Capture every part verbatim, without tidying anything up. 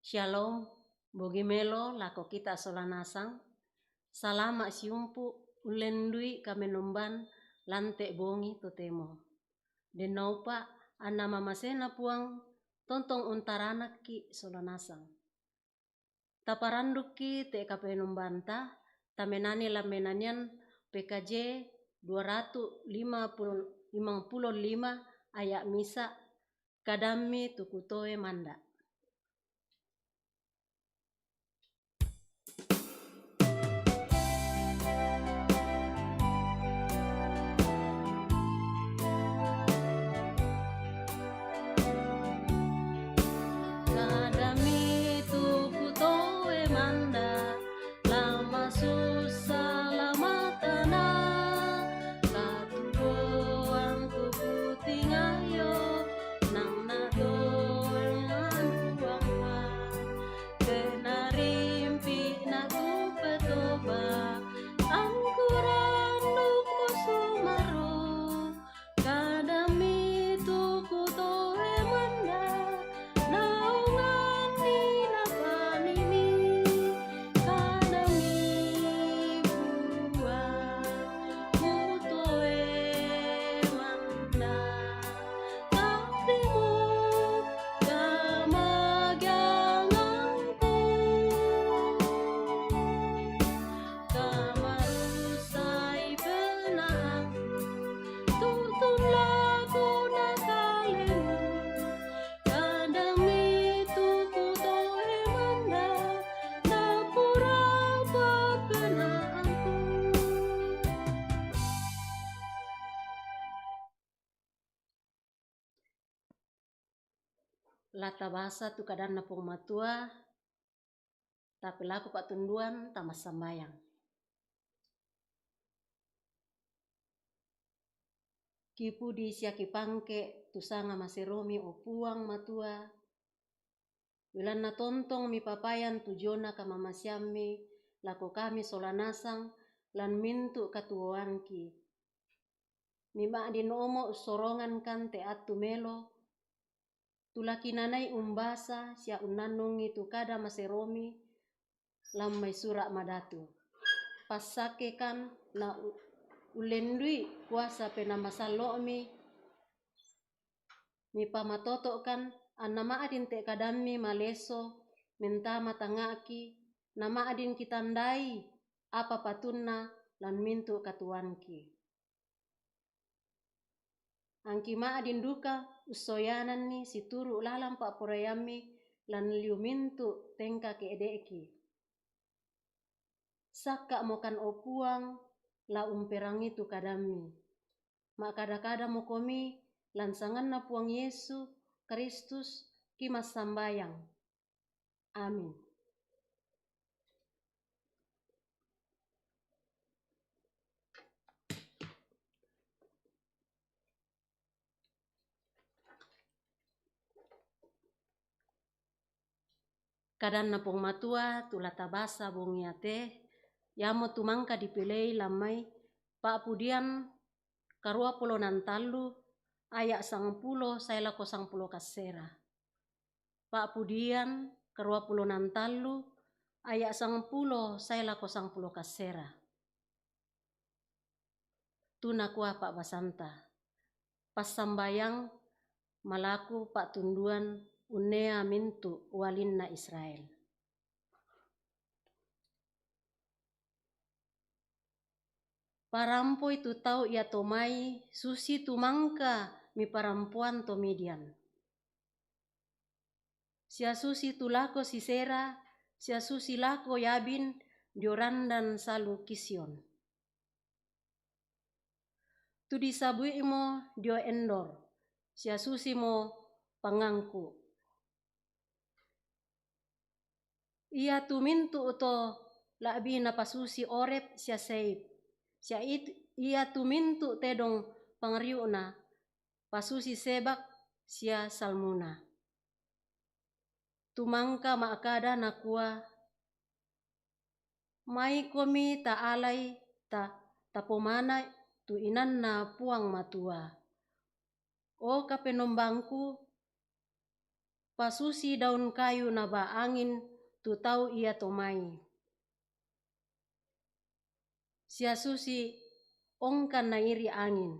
Shalom, bogi melo lako kita sola nasang. Salama siumpu ullendui kamenomban lante bongi totemo. Dennaupa anna mamasena Puang tontong untaranakki sola nasang. Taparandukki te kapenombanta, tamenani lammenanian P K J dua ratu lima puluh, lima puluh lima ayat misa, kadammi tukutoe manda. Kadammi tukutoe manda, la masussa la matana, katuoang tukutingayo, nang natoangan Puangna, kenarimpi natupetoba, angkurannukmu sumaru, kadammi tukutoe manda, naunganni napanini, kadammi Puang mutoe manda. Taddemo kamagiangangku, kamarusai penaangku, tuttung lakona kalemu, kadammi tukutoe manda, napurapa penaangku. La tabasa tu kadanNa Puang Matua, tapelaku pa'tunduan, tamassambayang. Kipudi sia kipangke tu sanga maseromi, o Puang Matua, belanna tontong mipapayan tu jona kamamasiammi lako kami sola nasang lan mintu katuoangki. Mima'din omo ussorongangkan te attu melo, tu lakinanai umbasa sia unnannungi tu kada maseromi lan mai Sura' Madatu. Passakkekan na u-, ullendui kuasa Penaa Masallo'mi, mipamatoto'kan anna ma'din te kadammi malesso mentama tangnga'ki, na ma'din kitandai apa patunna lan mintu katuoangki. Angki ma'din duka ussoyananni situru lalang pa'poraiammi lan liu mintu tengka ke'de'ki. Sakka'mokan, o Puang, la umperangi tu kadammi. Ma'kada-kadamokomi lan sanganNa Puang Yesu Kristus kimassambayang. Amin. KadanNa Puang Matua tu la tabasa bongi iate, iamotu mangka dipilei lan mai Pa'pudian karuappulo nang tallu aya' sangpulo sae lako sangpulo kassera. Pa'pudian karuappulo nang tallu aya' sangpulo sae lako sangpulo kassera. Tu nakua pa'basanta, passambayang malaku pa'tunduan unnea mintu ualinna Israel. Parampoi tu tau iato mai, susitu mangka miparampoang to Midian. Sia susitu lako Sisera, sia susi lako Yabin dio randan salu Kision. Tu disabuimo dio Endor, sia susimo pangangku. Iatu mintu to la'bi napasusi Oreb sia Zeeb, sia it-, iatu mintu tedong pangriu'na pasusi Sebak sia Salmuna. Tu mangka ma'kada nakua, maikomi ta'alai ta-, tapomana tu inanNa Puang Matua. O Kapenombangku, Pasusi daun kayu naba angin tu tau iato mai. Sia susi ongkan nairi angin,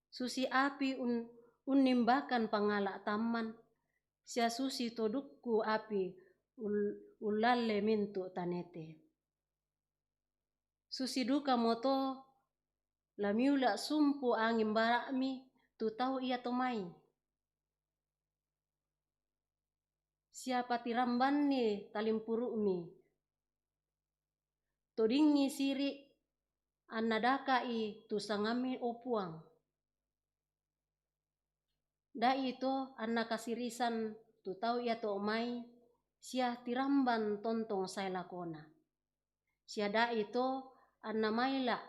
susi api un-, unnimbakan pangala tamman, sia susi todukku api ul-, ullalle mintu tanete. Susi duka moto lamiula sumpu angin bara'mi tu tau iato mai. Sia patirambanni talimpuru'mi. Todingi siri' anna daka'i tu sangammi, o Puang. Da'i to anna kasirisan tu tau iato mai, sia tiramban tontong sae lakona. Sia da'i to anna maila',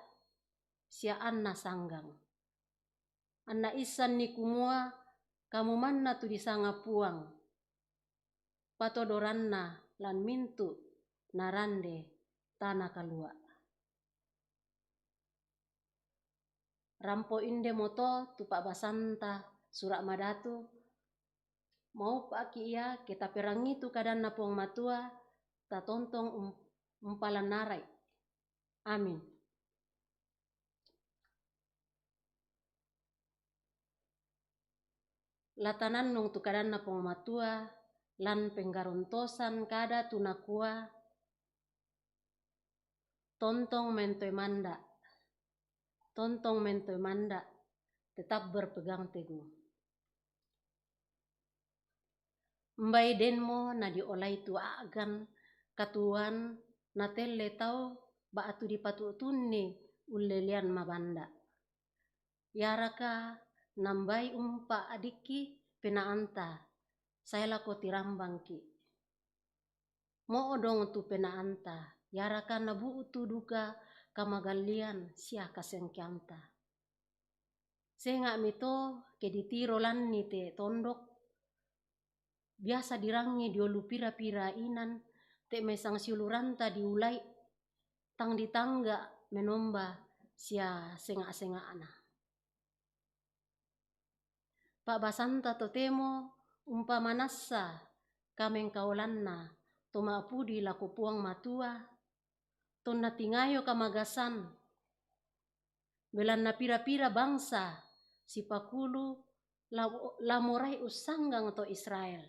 sia anna sanggang. Anna issanni kumua kamu manna tu disanga Puang, patodoranna lan mintu narande tana kalua. Rampo inde moto tu pa'basanta Sura' Madatu, mauppa'ki ia ke taperangi tu kadanna Puang Matua, tatontong um-, umpalannarai. Amin. Latanannung tu kadanna Puang Matua lan penggarontosan kada tu nakua, tontong mentoi manda, tontong mentoi manda, tetap berpegang teguh. Mbai denmo nadiolai tu a'gan katuoan natelle tau ba'tu dipatu'tunni ullelean mabanda. Iaraka nambai umpa'dikki penaanta sae lako tirambangki. Mo'dong tu penaanta, iaraka nabu'tu duka kamagallian sia kasengkeanta. Senga'mi to ke ditiro lanni te tondok, biasa dirangi diolu pira-pira inan, te mai sangsiuluranta diulai, tang ditangga menomba sia senga-senga'na. Pa'basanta totemo umpamanassa kamengkaolanna to ma'pudi lako Puang Matua, tonna tingayo kamagasan, belanna pira-pira bangsa sipakulu la-, la morai ussanggang to Israel.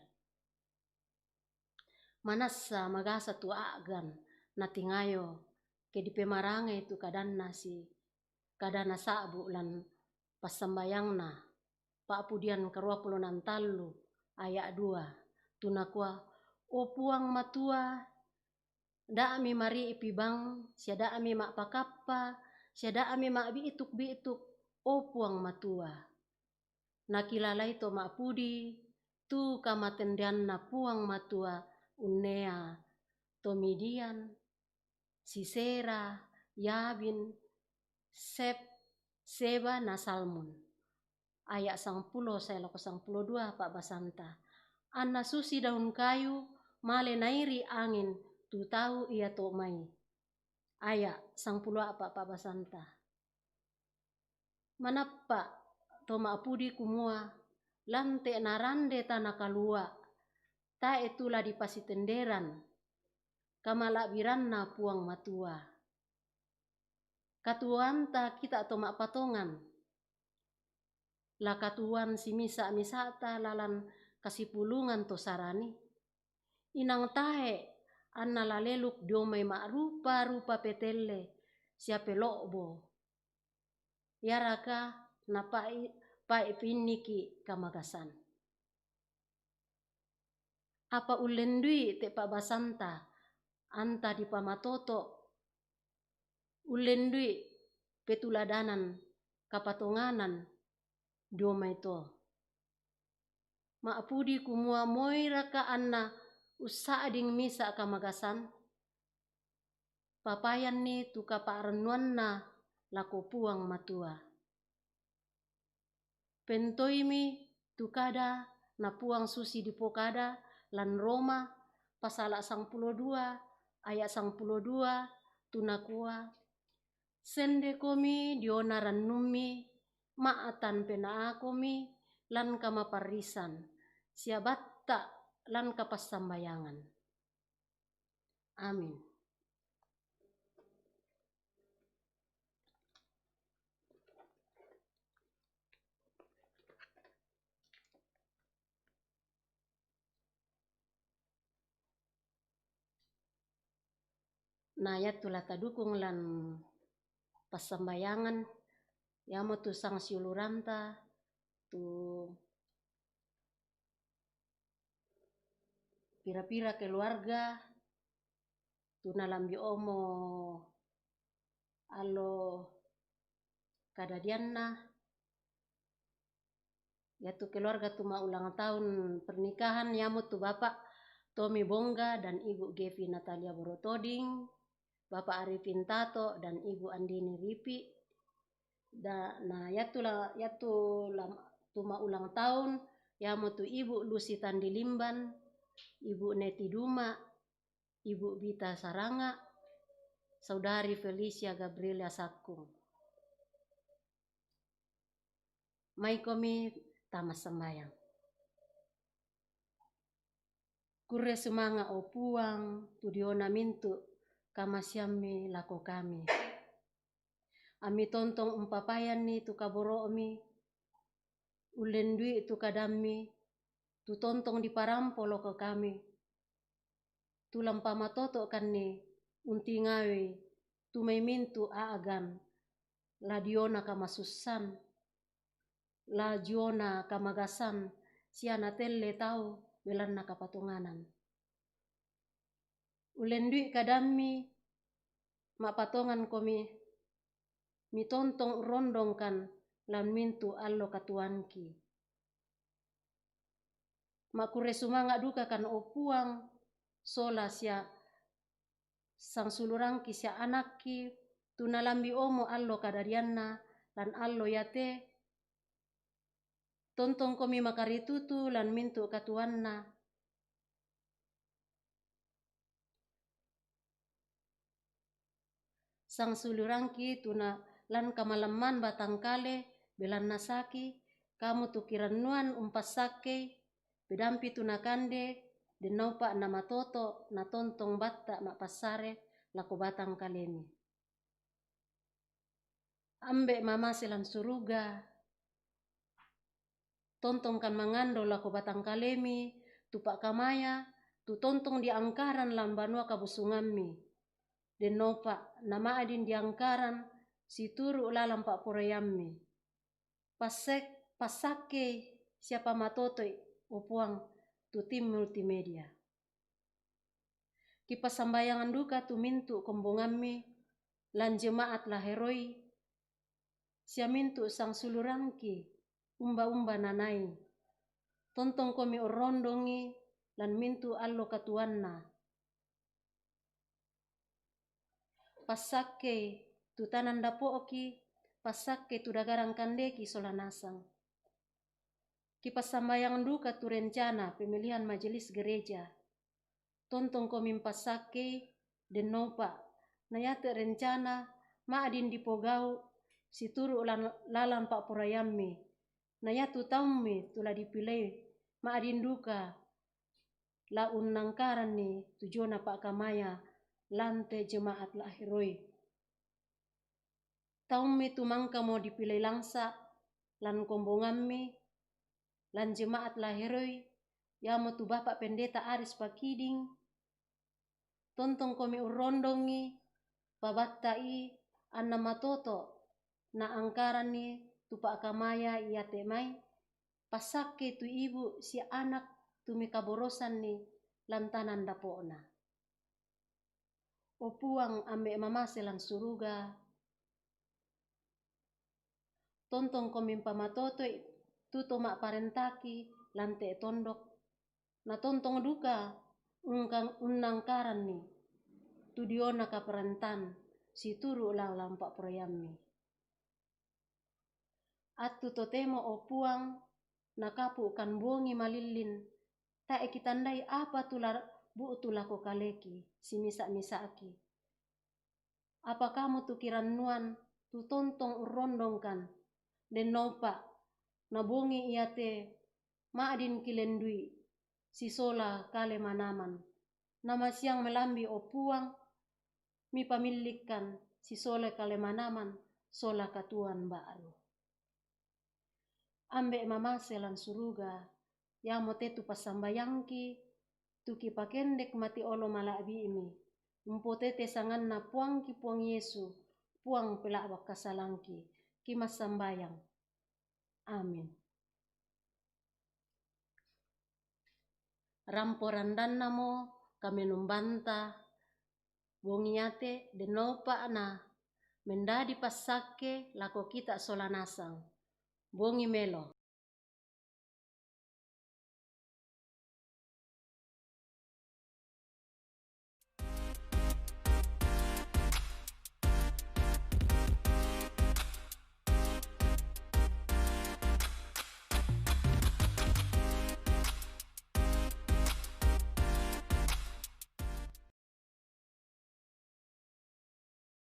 Manassa magasa tu a'gan natingayo ke dipemarangai tu kadanna si, kadana sa'bu lan passambayangna, Pa'pudian karua pulo nang tallu aya' dua, tu nakua, O Puang Matua, da'mi mari'pi bang, sia da'mi ma'pakappa, sia da'mi ma'bi'tuk-bi'tuk, o Puang Matua. Nakilalai to ma'pudi tu kamatendeanna Puang Matua unnea to Midian, Sisera, Yabin, Sep-, Seba, na Salmun. Aya' sangpulo sae lako sangpulo dua pa'basanta. Anna susi daun kayu male nairi' angin tu tau iato mai. Aya' sangpulo a'pa' pa'basanta. Manappa' to ma'pudi kumua, lan te narande tana kalua', tae' tu la dipasitenderan kamala'biranNa Puang Matua. Katuoanta kita to ma'patongan, la katuoan simisa-misa'ta lalan kasipulungan to sarani, inang tae' anna la leluk dio mai ma'rupa-rupa petelle sia pelo'bo. Iaraka napa'i-, pa'i pinniki kamagasan. Apa ullendui te pa'basanta, anta dipamatoto', ullendui petuladanan kapatonganan dio mai to. Ma'pudi kumua moiraka anna ussa'ding misa' kamagasan? Papayanni tu kapa'rannuanna lako Puang Matua. Pentoimi tu kada na Puang susi dipokada lan Roma pasala sangpulo dua aya' sangpulo dua, tu nakua, Sendekomi diona rannummi, ma'tan penaakomi lan kamaparrisan, sia batta' lan kapassambayangan. Amin. Na yattu la tadukung lan passambayangan, yamo tu sangsiuluranta, tu pira-pira keluarga, tu nalambi omo allo kadadianna, yattu keluarga tu maulang tahun pernikahan, yamo tu Bapak Tommy Bongga dan Ibu Gevi Natalia Borotoding, Bapak Arifin Tato dan Ibu Andini Ripi. Da, na yattu la, yattu la, tu maulang tahun, yamo tu Ibu Lucy Tandilimban, Ibu Neti Duma, Ibu Bita Saranga, Saudari Felicia Gabriela Sakkung. Maikomi tama sambayang. Kurre sumanga, o Puang, tu diona mintu kamasiammi lako kami. Ammi tontong umpapayanni tu kaboro'mi, ullendui tu kadammi, tu tontong diparampo lako kami. Tu lampamatoto'kanni untingawi tu mai mintu a'gan, la diona kamasussan, la diona kamagasan, sia natelle tau belanna kapatonganan. Ullendui kadammi, ma'patongankomi, mitontong urrondongkan lan mintu allo katuoangki. Makkurre sumanga dukakan, o Puang, sola sia sangsulurangki sia anakki, tu nalambi omo allo kadadianna lan allo iate, tontongkomi makaritutu lan mintu katuoanna. Sangsulurangki tu na lan kamalamman batangkale, belanna saki, kamu tu kirannuan umpassakkei, pedampi tu nakande, dennaupa namatoto, natontong batta ma'passare lako batangkalemi. Ambe' mamase lan suruga, tontongkan mangando lako batangkalemi tu pa'kamaya, tu tontong diangkaran lan banua kabusungammi. Dennaupa nama'din diangkaran situru' lalan pa'poraiammi. Passek-, passakkei sia pamatotoi, o Puang, tu tim multimedia. Kipassambayangan duka tu mintu kombongammi lan jemaat Laheroi, sia mintu sangsulurangki umba-umba nanai. Tontongkomi urrondongi lan mintu allo katuoanna. Passakkei tu tanan dapo'ki, passakkei tu dagarang kandeki sola nasang. Kipassambayang duka tu rencana pemilihan majelis gereja. Tontongkomi mpassakkei, dennaupa na iate rencana ma'din dipogau' situru' lan-, lalan pa'poraiammi. Na iatu taummi tu la dipilei ma'din duka la unnangkaranni tu diona pa'kamaya lan te jemaat Laheroi. Taummi tu mangkamo dipilei langsa' lan kombongammi lan jemaat Laheroi, iamotu Bapak Pendeta Aris Pakiding, tontongkomi urrondongi, pabatta'i, anna matoto' naangkaranni tu pa'kamaya iate mai, passakkei tu ibu' sia anak tu mekaborosanni lan tanan dapo'na. O Puang, Amme' mamase lan suruga, tontongkomi mpamatotoi tu to ma'parentaki lan te tondok, na tontong duka ungkang-, unnangkaranni tu diona kaparentan situru' lalan pa'poraiammi. Attu totemo, o Puang, nakapu'kan bongi malillin, tae' kitandai apa tu la bu'tu lako kaleki simisa'-misa'ki. Apa kamu tu kirannuan tu tontong urrondongkan, dennaupa na bongi iate ma'din kilendui, sisola kale manaman. Namasiang melambi, o Puang, mipamillikkan sisola kale manaman sola katuoan ba'ru. Ambe' mamase lan suruga, iamote tu passambayangki, tu kipakendek mati olo mala'bi'mi, umpotete sanganna Puangki Puang Yesu, Puang pela'bak kasalangki, kimassambayang. Amin. Rampo randannamo kamenumbanta, bongi iate dennopa na mendadi passakke lako kita sola nasang. Bongi melo.